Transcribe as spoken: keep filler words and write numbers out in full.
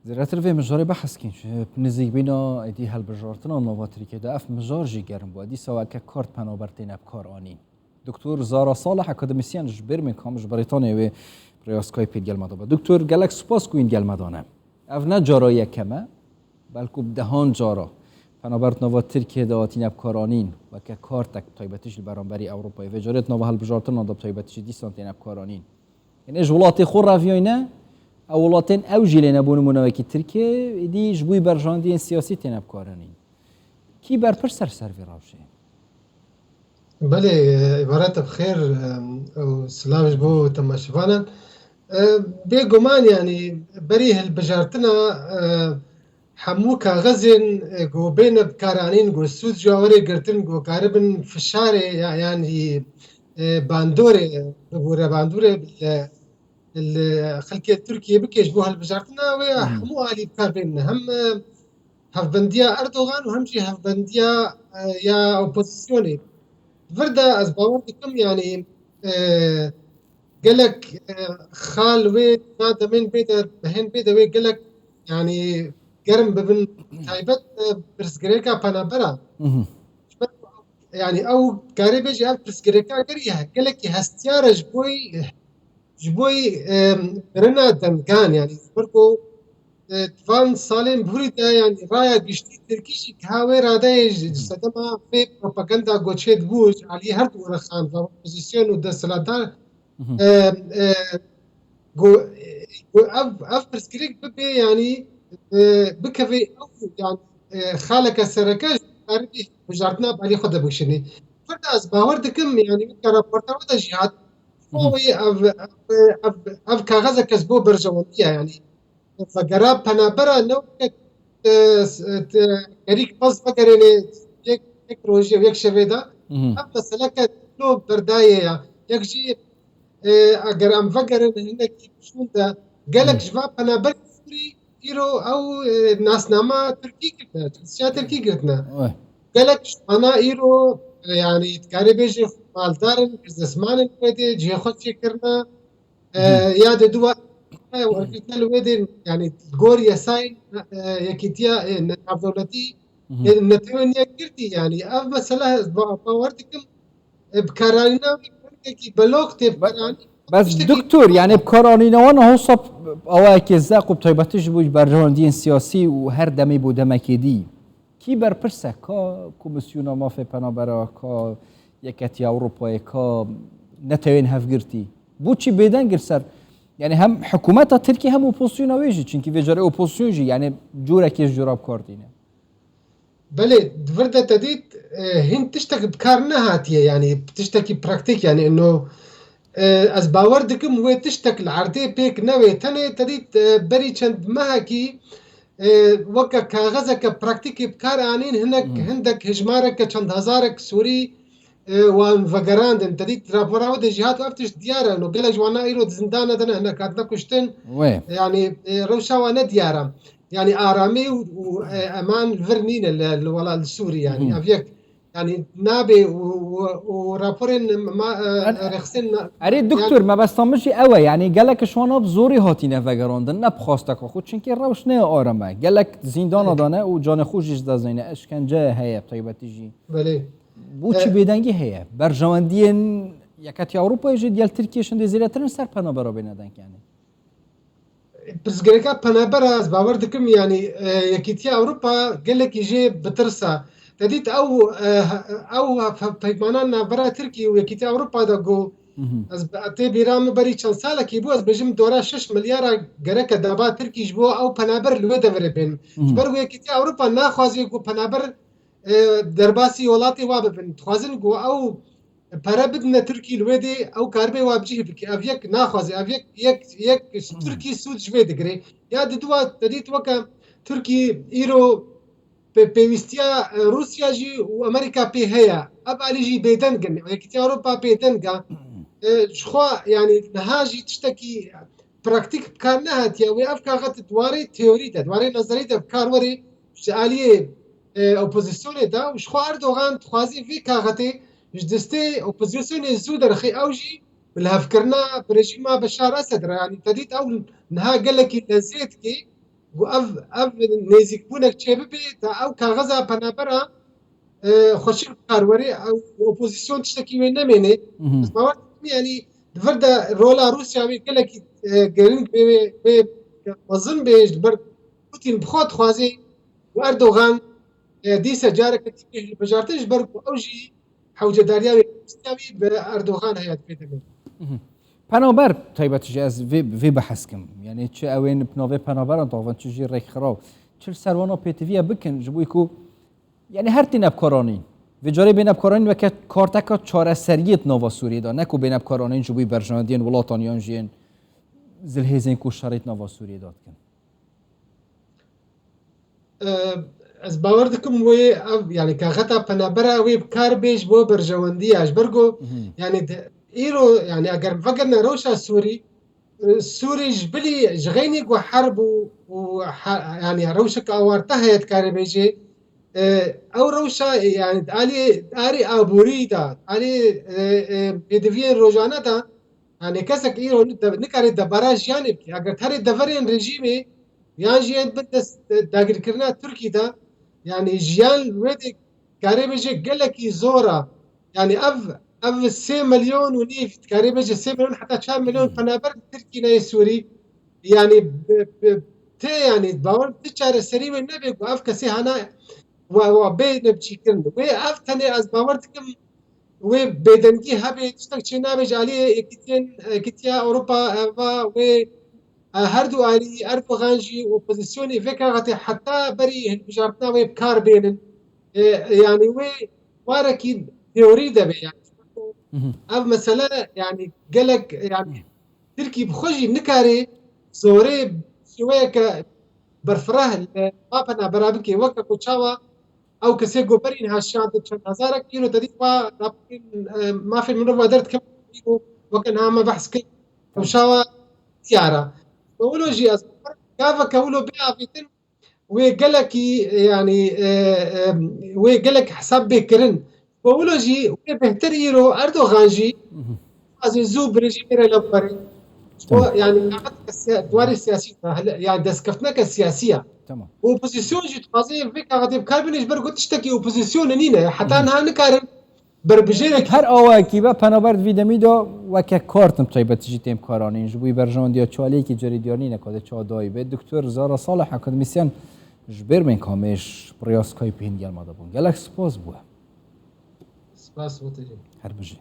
Zêdetir vê mijarê behs kîn. Ji nizîkbîna êdî hilbijartina nava Tirkiyê de ev mijar jî germ bû. Dîsa weke kart penaber têne bi kar anîn. Doktor Zara Salih, akademîsyen ji Birmingham, ji Brîtanyayê wê rêya Skypeê digel me de be. Doktor, gelek spas ku wîn digel me de ne. Ev ne cara yekem e, belku bi dehan cara penaber di nava Tirkiyê de hatine bi kar anîn, weke kartek bi taybetî jî li beramberî Ewropayê. Vê carê di nava hilbijartinan de bi taybetî jî dîsan têne bi kar anîn. Yanî ji welatê xwe reviyayne, ew welatên ew jî lê ne, bo nimûne wekî Tirkiye, êdî ji bo berjandiyên siyasî têne bi kar anîn. Kî berpirs ser, ser vê rewşê? Belê, îbaret bi xêr, em, û silav ji bo temaşevanan. E, bêguman, yanî, berî hilbijartina, e, hemû kaxezên, e, ku bêne bikaranîn, ku sûd ji were girtin, ku karibin fişarê ya, yanî, e, bandorê, bibûre bandorê li, li xelkê Tirkiyê bike ji bo hilbijartina wê Hmm. hemû alî bikar bênin. Hem, e, hevbendiya Erdogan û hem jî hevbendiya, e, ya opozisyonê. Vir de ez bawer dikim, yanî, e, gelek, e, xal wê va demên bê de, behên bê de wê gelek, yanî, germ bibin, taybet, e, pirsgirêka penabera. Mhm. Yanî, ew karê bêjî ev pirsgirêka gerî ye, gelekî hestiyar e ji boy, ji boy, e, birina dengan, yanî, ji ber ku, e, van salên bihurî de, yanî, raya giştî Tirkî jî ki ha wê radeyê ji, ji sedema vê propaganda goçê dibû, ji aliyê her du rexan, va opozisyon û desthilatdar, Mhm. e, e, ku, ku ev, ev pirsgirêk bibe, yanî, e, bikeve ew, yanî, e, xaleke sereke ji karibî bijartina bi alî xwe de bikişînî. Vir de ez bawer dikim, yanî, weke raporta we de jî hat, Mhm. wê ev, ev, ev, ev kaxezeke ji bo berjewendiye, yanî, vegera penabera ne weke, e, s-, e, te, gerîk bes vegerêne yek, yek rojê û yek şevê de. Mhm. Ev meseleke lo berdayê ya. Yek jî, e, eger em vegerin hinekî şûn de, gelek Mhm. ji van penaber Sûrî îro ew, e, nasnama Tirkî girtine, cinsiyeta Tirkî girtine. Oy. Gelek ji wana îro, e, yanî, dikarê bêjê maldar in, biznêsman in, wê dê cihê xwe çêkirine. E, Mhm. ya di dua, e, wergirtine li wê dê, yanî, gor yasayên, e, yekîtiya, e, ne-, navdewletî, Mhm. e, netewên yek girtî, yanî, ev mesele ez ba-, bawer dikim, e, bikaranîna wê wekî belok tê Be-, bikaranîn. Bes Tiştekî doktor, yanî bikaranîna wan hosa awayekê zeq û bi taybetî ji bo berjewendiyên siyasî û her demê bo demekê dî. Kî berpirs e? Ka Komîsyona Mafê Penabera, ka Yeketiya Ewropayê, ka Netewên Hevgirtî? Bo çi bêdeng in ser, yanî hem hikûmeta Tirkî hem opozisyona wê jî, çimkî vê carê opozisyon jî, yanî corekê ji cora bi kar tîne. Belê, di vir de te dît, e, hin tiştek bi kar nehatiye, yanî tiştekî praktîk, yanî ino, e, ez bawer dikim wê tiştek li erdê pêk newê. Tenê te dît, e, berî çend mehekî, e, weke kaxezeke praktîkê bi kar anîn, hinek, Mhm. hindek hejmareke çend hezarek Sûrî, e, wan vegerandin. Te dît rapora we de jî hat, ev tişt diyar e. No gelek ji wana îro di zindana de ne, hinek hatine kuştin. Wê. Yanî, e, rewşa wan ne diyar e. Yanî aramî û, û, e, eman li vir nîne li, li welat, li Sûrî, yanî. Mhm. Ev yek, yanî nabê û, û, û raporên ma, e, Er-, rêxistin na-, Erê doktor, yanî mebesta min jî ew e, yanî gelek ji wana bi zorî hatîne vegerandin, ne bi xwasteka xwe, çimkî rewş ne ya arem e. Gelek zîndana de ne û canê xwe jî ji dest dayne, eşkence heye bi taybetî jî. Belê. Bo çi E, bêdengî heye? Berjewendiyên Yeketiya Ewropayê jî digel Tirkiyê şindê zêdetir in ser penabera bêne deng, yanî. Pirsgirêka penabera ez bawer dikim, yanî, e, Yekîtiya Ewropa gelekî jê bi tirs e. Te dît ew, e, ew pe-, peymanan navbera Tirkî û Yekîtiya Ewropa de got, Mhm. ez be-, tê bîra min berî çend salekî bû, ez bêjim dora şeş milyara gereke daba Tirkî ji bo ew penaber li wê deverê bên. Mhm. Ji ber wê Yekîtiya Ewropa naxwaze ku penaber, e, derbasî welatê wa bibin. Dixwazin ku ew pere bidine Tirkî li wê dê ew karibe wa bi cih bike. Ev yek naxwaze, ev yek, yek, yek Tirkî sûd ji vê digire. Ya di dua te dît weke Tirkî îro pê-, pêwîstiya, e, Rûsya jî û Amerîka pê heye. Ev alî jî bêdeng in. Yekîtiya Ewropa bêdeng e. E, ji xwe, yanî niha jî tiştekî praktîk bi kar nehatiye. Wê ev kaxet di warê teorî de, di warê nezerî de bi kar were ji aliyê, e, opozisyonê de û ji xwe Erdogan dixwazî vê kaxetê ji destê opozisyonê zû derxê ew jî bilhevkirina bi rejîma Beşar Esed re. Yanî te dît ew niha gelekî lezê dike. Û ev, ev nêzîkbûnek çêbibe, ta ew kaxeza penabera, e, xweşik bi kar were, ew opozîsyon tiştekî wê nemêne. Mhm. Ez bawer dikim, yanî di vir de rola Rûsya wê gelekî, e, giring bê, wê, wê mezin bê, ji ber Putin bi xwe dixwaze û Erdogan, e, dîse careke dî bê hilbijartin, ji ber ku ew jî hewcedariya wê Rûsya wî bi Erdogan heye di vê demê. Mhm. Penaber taybet jî ez vê, vê behs kim. Yanî çi ew ên bi navê penaberan daxivin, çi jî rêkxiraw, çi li ser wana pêtiviye bikin, ji bo ku, yanî her tîne bi kar anîn. Vê carê bêne bi kar anîn weke karteka çareseriyê di nava Sûriyê de, ne ku bêne bi kar anîn ji bo berjandiyên welatan yan jî yên zilhêzên ku şerê di nava Sûriyê de dikin. E, ez bawer dikim wê ev, yanî kaxeta penabera wê bi kar bê ji bo berjewendiya. Ji ber ku, Mhm. yanî di, îro, yanî eger vegerine rewşa Sûrî, e, Sûrî ji bilî, ji xeynî ku herb û, û ha-, yanî rewşeke awarte heye dikarê bêjê, e, ew rewşa, e, yanî di alî, di arê aborî de, di alî, e, e, pêdiviyên rojane de, yanî kesek îro ni-, de-, nikare debara jiyanê bike. Eger herê deverên rejîmê yan jî yên bin dest dagirkirina Tirkî de, yanî jiyan wê de karê bêje gelekî zor e. Yanî ev, ev sê milyon û nîv, karê bêje sê milyon heta çar milyon Mhm. penaber Tirkî neyê Sûrî. Yanî bi, bi, tê, yanî bawer ti çareserî wê nebe ku ev kesê hana wa, wa bê nebçîkirin. Wê ev tenê ez bawer dikim wê bêdengî hebe, tiştek çê nabe ji aliyê Yekîtiyên, Yekîtiya Ewropa, e, va wê, e, her du alî, Erdogan jî opozisyonê vê kaxetê heta berî hilbijartina wê bi kar bênin. E, yanî wê warekî teorî de be, yanî. Mhm. Ev mesele, yanî gelek, yanî Tirkî bi xwe jî nikare zorê şêweyeke berfireh li va penabera bike, weke ku çawa ew kesê ku berî niha şiyandin çend hezarek îro te dît va raporên, e, mafên mirovan derdikin, îro weke niha me behs kir, ew çawa diyar e. Wilo jî ez gaveke wilo bê avêtin, wê gelekî, yanî, e, e, wê gelek hesab bê kirin. Wilo jî wê bêhtir îro Erdogan jî Mhm. ez ê zû bi rejîmê re lev bere. Ji bo, Tamam. yanî, siya-, di warê siyasî de, hele, yanî destkeftineke siyasî ye. Tamam. Opozîsyon jî dixwaze vê kaxetê bi kar bîne, ji ber ku tiştekî opozîsyonê nîne. Heta Mhm. niha nikarin berbijêrek Her awayekî be, penaber di vî demî de weke kart im taybet jî tên bi kar anîn. Ji bo berjewendiya çaliyekî carî diyar nîne ka de çawa dayî be. Doktor Zara Salih, akademîsyen ji Birmingham ê ji bi rêya Skypeê hîn gel me de bûn. Gelek spas bû. Spas bo te jî. Her bijî.